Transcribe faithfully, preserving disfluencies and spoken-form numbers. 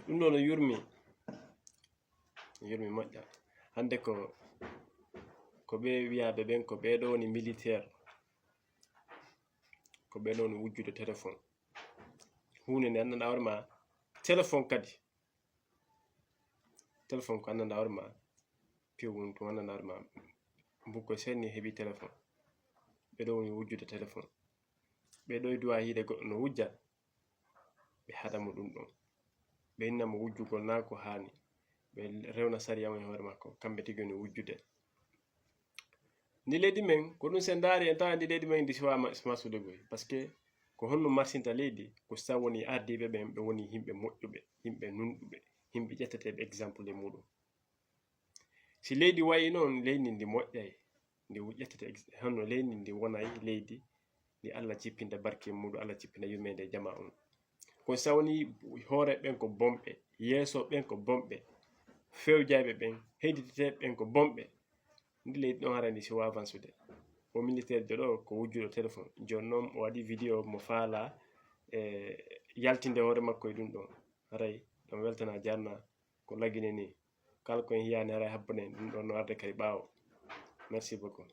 Ɗum ɗo no yurmi, yurmi moƴƴa. Hannde ko, ko ɓe wiyaaɓe ɓen, ko ɓee ɗo woni militaire, ko ɓee ɗo woni wujjude téléphone. Huunde nde anndanɗaa hoore ma, téléphone kadi. Téléphone ko anndanɗaa hoore ma, pewum ko anndanɗaa hoore ma. Mbukko senni heɓi téléphone. Ɓee ɗo woni wujjude téléphone. Ɓee ɗo e duwa yiide goɗɗo no wujja, ɓe haɗa mo ɗum ɗon. Ɓe inna mo wujjugol naa ko haani. Ɓe rewna sariya on e hoore makko, kamɓe tigi woni wujjude. Ndi leydi men, ko ɗum se ndaari en tawa ndi leydi men ndi siwa ma-, masude goy. Parce que ko honno marsinta leydi, ko sa woni ardiiɓe ɓen, ɓe woni yimɓe moƴƴuɓe, yimɓe nunɗuɓe, yimɓe ƴetteteeɓe exemple e muɗum. Si leydi wayi noon, leydi ndi moƴƴay, ndi ƴettete ex-, honno leydi ndi wonay leydi ndi Allah jippinta barke muɗum, Allah jippinta yurmeende e jama on. Ko sa woni hoore ɓen ko bonɓe, yeeso ɓen ko bonɓe, fewjayɓe ɓen, heyditete ɓen ko bonɓe, ndi leydi ɗon haray ndi siwa avansude. O militaire jo ɗo ko wujjuɗo téléphone. Jooni noon o waɗi vidéo mo faala e yaltinde hoore makko e ɗum ɗon. Haray ɗon weltana jarna ko lagine ni. Kala ko en hiyaani haray habbanen ɗum ɗon no arde kadi ɓaawo. Merci beaucoup.